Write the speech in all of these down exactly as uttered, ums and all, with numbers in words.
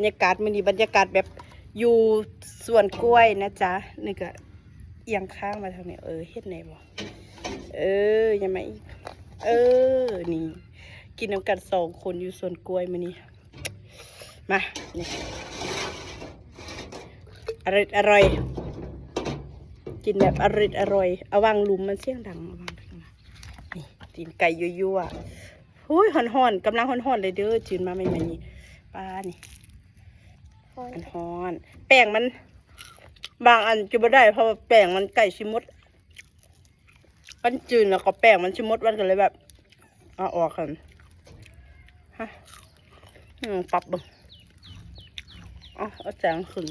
รรยากาศมื้อนี้ บรรยากาศแบบอยู่สวนกล้วยนะจ๊ะ นี่ก็เอียงข้างมาทางนี้ เออ เฮ็ดไหนบ่ เออ ยังมาอีก เออ นี่ กินนำกันสองคนอยู่สวนกล้วยมื้อนี้ มา นี่ อร่อย อร่อย กินแบบอร่อย อร่อย เอาวางหลุมมันเสียงดัง เอาวางข้างหลัง นี่ ตีนไก่ยั่วๆ โอ้ย ฮ้อนๆ กำลังฮ้อนๆ เลยเด้อ จืนมาใหม่ๆ นี่ ปลานี่ ฮ้อน มันฮ้อน แป้งมัน บางอันจะบ่ได้ เพราะว่าแป้งมันใกล้สิหมด มันจืนแล้วก็แป้งมันสิหมด มันก็เลยแบบ เอาออกกัน ฮะ อืม ปรับเบิ่ง เอา เอาแสงขึ้น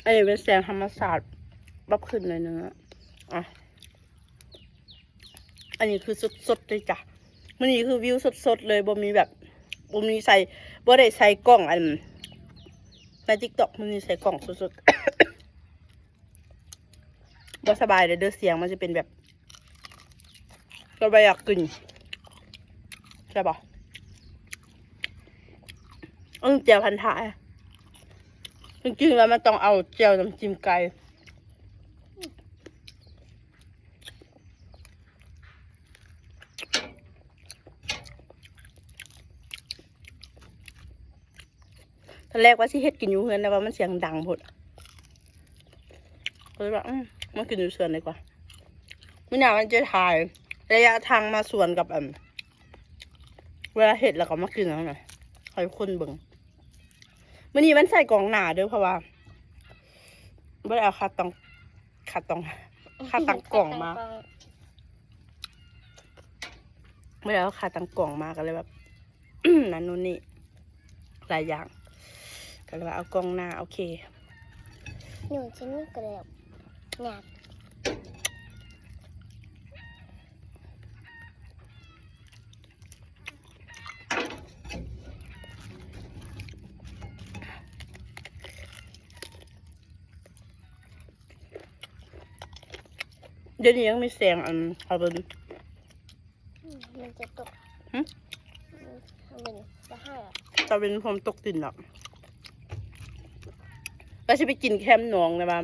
อันนี้เป็นแสงธรรมชาติ ปรับขึ้นหน่อยนึงอะ อ่ะ อันนี้คือสดๆ เลยจ้ะ มื้อนี้คือวิวสดๆ เลย บ่มีแบบ บ่มีใส่ บ่ได้ใส่กล้องอัน ใน TikTok มื้อนี้ใส่กล้องสดๆ บ่สบายเลยเด้อ เสียงมันจะเป็นแบบ ก็บ่อยากกิน ใช่ปะ เออ แจ่วพันท้าย จริงๆ แล้วมันต้องเอาแจ่วน้ำจิ้มไก่ ตอนแรกว่าสิเฮ็ดกินอยู่เฮือน แต่ว่ามันเสียงดังโพด ก็เลยว่า อืม มากินอยู่สวนดีกว่า มื้อหน้ามันจะถ่ายระยะทางมาสวนกับ อัน เวลาเฮ็ดแล้วก็มากินแล้วนะ ให้คนเบิ่ง มื้อนี้มันใส่กล้องหน้าเด้อ เพราะว่า บ่ได้เอาขาตั้ง ขาตั้ง ขาตั้งกล้องมา บ่ได้เอาขาตั้งกล้องมา ก็เลยแบบ นั่นนู่นนี่ หลายอย่าง ก็เลยว่าเอากล้องหน้า โอเค หนูจะไม่เกลียดหนัก เดี๋ยวนี้ยังมีแสงอัน เอาเป็น อืม มันจะตก หึ อืม มันจะให้อะ ตะเวนพร้อมตกดินอะ ก็สิไปกินแคมหนองนะบ้าน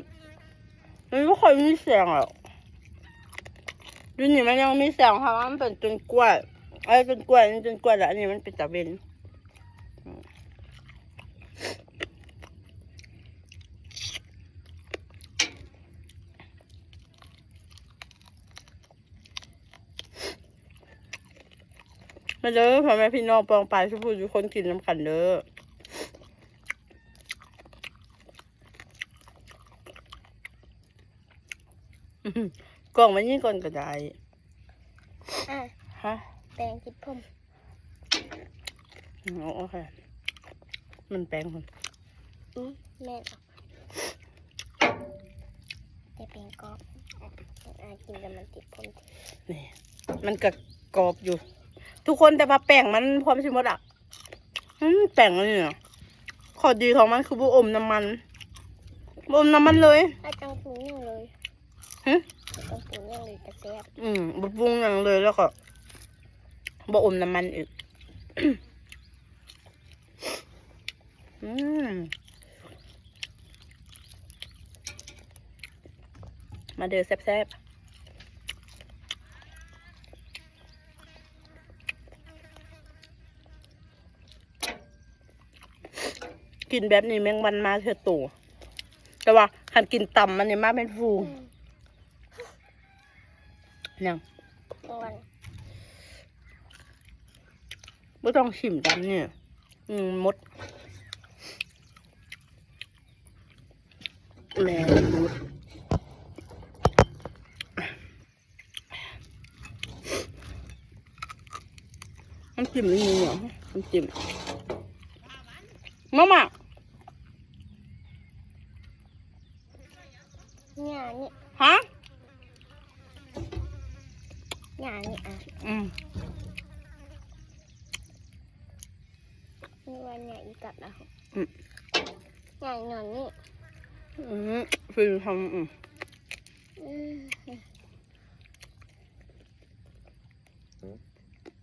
มันบ่ค่อยมีแสงหรอก อยู่นี่มันยังมีแสง เพราะว่ามันเป็นต้นกล้วย ไอ้ต้นกล้วยนี่ต้นกล้วย แล้วอันนี้มันเป็นตะเวน มาเด้อพ่อแม่พี่น้องปองปาย ทุกผู้ทุกคนกินนำกันเด้อ กล่องไว้นี่ก่อนก็ได้ อ่ะ ฮะ แปรงติดผม อืม โอเค มันแปรงคน อืม แม่นออก แต่แปรงกรอบ อ่ะ กินแล้วมันติดผม นี่ มันก็กรอบอยู่ ทุกคน แต่ว่าแป้งมันพร้อมสิหมดอ่ะ อืม แป้งอันนี้น่ะ ข้อดีของมันคือบ่อมน้ำมัน บ่อมน้ำมันเลย ไม่ต้องปรุงหยังเลย หึ ไม่ต้องปรุงหยังเลย จะแซ่บ อืม บ่ปรุงหยังเลย แล้วก็บ่อมน้ำมันอีก อืม มาเด้อแซ่บๆ กินแบบนี้แมงวันมาเทื่อโต แต่ว่าคันกินตำมันนี่มาเป็นฝูง อืม ยัง ก่อน บ่ต้องชิมตำนี่ อืม มด แม่มด น้ำจิ้มนี่มีเหรอ น้ำจิ้ม มาม่า เนี่ยนี่ ฮะ เนี่ยนี่อ่ะ อืม นี่ว่าเนี่ยอีกกับแล้ว อืม เนี่ยนอนนี่ อืม ฟินทำ อืม อืม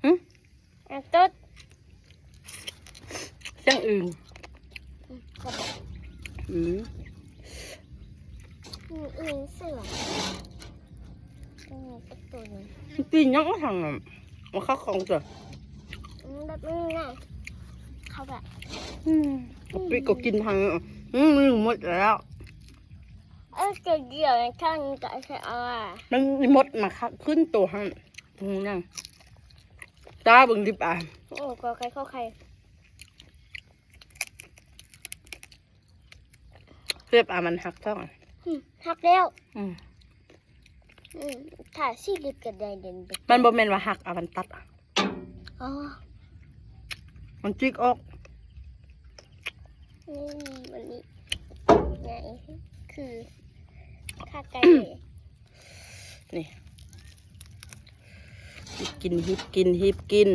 หึ อ่ะ ตุ๊ด อย่างอื่น อืมก็บอก อืม อืมอืมเสืออืมสักตัวหนึ่ง มันปีนยังไม่ทันอ่ะมันเข้าของจ้ะ อืมแบบนี้ไงเขาแบบ อืมปีก็กินทางอ่ะอืมมันหมดแล้ว เออเกี่ยวเกี่ยวในช่องนี้ก็ใช่เอาอ่ะ มันหมดมาค่ะขึ้นตัวหันตรงนั้นตาเบิ่งดิบอ่ะ โอ้ก็ใครเข้าใคร เรียบอ่ะมันหักท้องอ่ะ อืมหักแล้ว อืม อืมถ่ายซีรีส์กันได้เด่น มันบ่แม่นว่าหักอ่ะมันตัดอ่ะ อ๋อ มันจิกออก นี่วันนี้ไงคือข้าไก่ นี่หิบกินหิบกินหิบกิน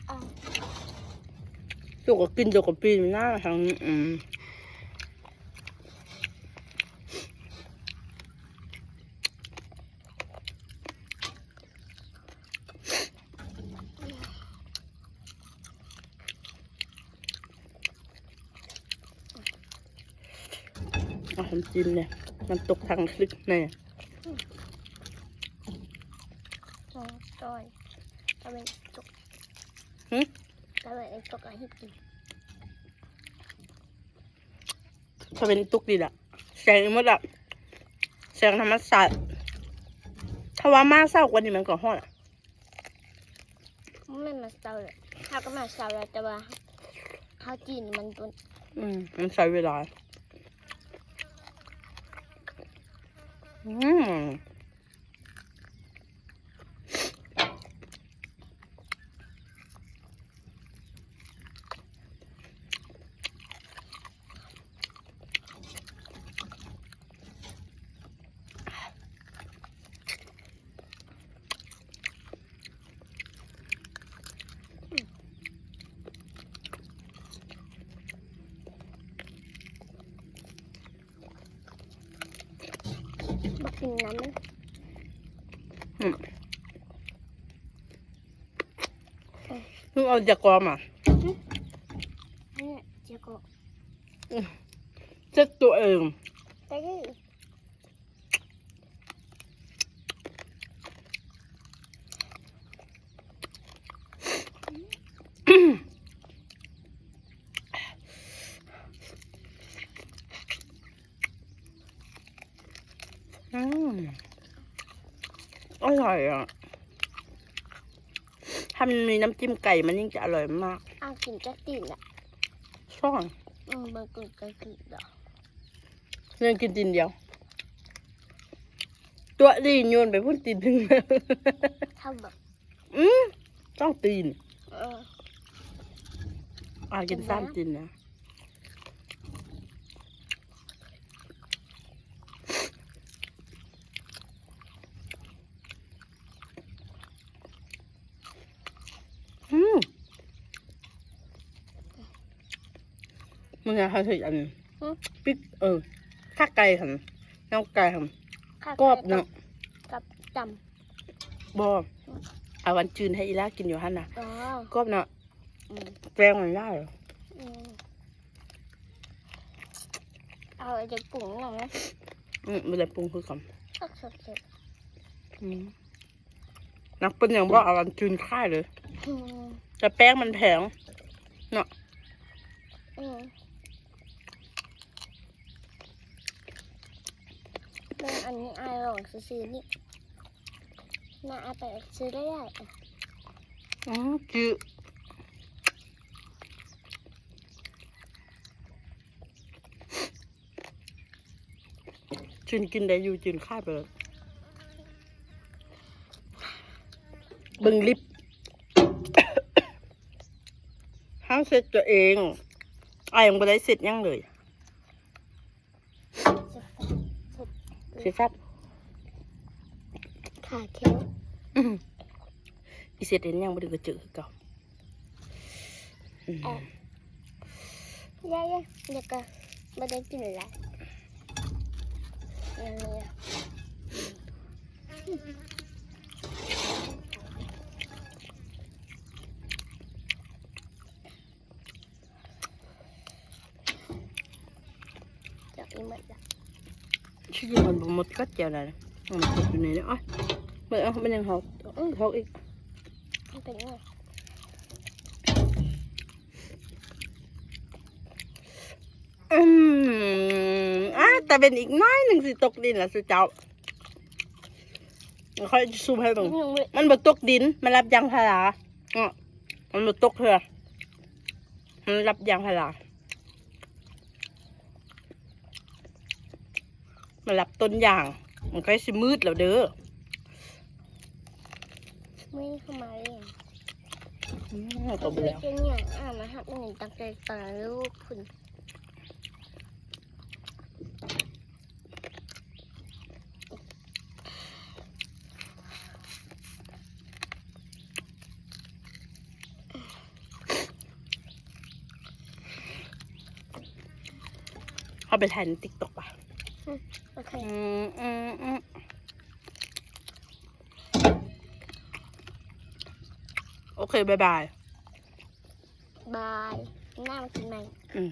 อ่ะ ตัวก็กินตัวก็ปีนหน้าทางนี้อืม เอาผมกินเนี่ย มันตกทางคลิปเนี่ย จอยจอยตะเวนตก หึ ตะเวนตกอะไรที่กิน ถ้าเป็นตุกดีละแสงหมดละแสงธรรมชาติถ้าว่ามาเช้ากว่านี้มันก็ฮอดอะ ไม่มาเช้าเลยเขาก็มาเช้าแล้วแต่ว่าเขาจีนมันตุน อืม มันใช้เวลา อืม มากินน้ำมัน อืม เพิ่งเอาจากกอมา เนี่ยเจ๊ก็ เช็ดตัวเอง แต่ที่ อืม อร่อยอ่ะ ถ้ามันมีน้ำจิ้มไก่มันยิ่งจะอร่อยมาก เอากินจะตีนอ่ะ ช่อง อืมมันกินจะกินอ่ะ เรื่องกินตีนเดียว ตัวดีโยนไปพุ่นตีนหนึ่ง เท่าแบบ อืมต้องตีน เออ อ่ากินสามตีนนะ อืมมันจะให้ถึงอันนี้ อืม ปิดเออข้าไก่หันน้องไก่หัน ข้าว กรอบเนาะ กับจ บอเอาวันจืนให้อีล่ากินอยู่หันนะ ำอ๋อก รอบเนาะ อืม แป้งมันได้เหรอ อืมเอาไอ้เด็กปุ๋งหน่อยนะ อืมมันเลยปรุงคือกัน สักสดสด อืมนักเป็นอย่างบอกเอาวันจืนค่ายเลย อืม แต่แป้งมันแพง อืมเรื่องอันนี้อายลองซื้อๆนี่น่าเอาไปซื้อได้ได้ อืมจือจืนกินได้อยู่จืนค่ายไปเลยเบิ่งลิปห้ามเช็ดตัวเองอายยังไม่ได้เช็ดหยังเลย สิครับ ขาเคี้ยว อื้อหืออีเสร็จเห็นยังบ่ได้ก็เจอคือเก่าอืม อ่ะ ยายๆเดี๋ยวก็ไม่ได้กินละอย่างนี้ กินหมดแล้ว ชิคกี้พายมันบ่หมดก็เจียวได้นะมันตกอยู่ในนี้อ๋อมันเอามันยังหอกอื้อหอกอีก มันเป็นยังไง อืมอ่ะแต่เป็นอีกน้อยหนึ่งสิตกดินละสุเจ้าค่อยซูมให้เบิ่ง ยังไม่ มันบ่ตกดิน มันรับยางพาราอ่ะมันบ่ตกเถื่อมันรับยางพารามันรับต้นยาง มันใกล้สิมืดแล้วเด้อ ไม่เข้ามาเลย อืมตกไปแล้ว เจนเนี่ยอ่ะมาหักหนึ่งตั้งใจตอนลูกคุณ เอาไปถ่ายในติ๊กต็อกป่ะ โอเค อืมอืมอืมโอเค บายบาย บาย หน้ามากินใหม่ อืม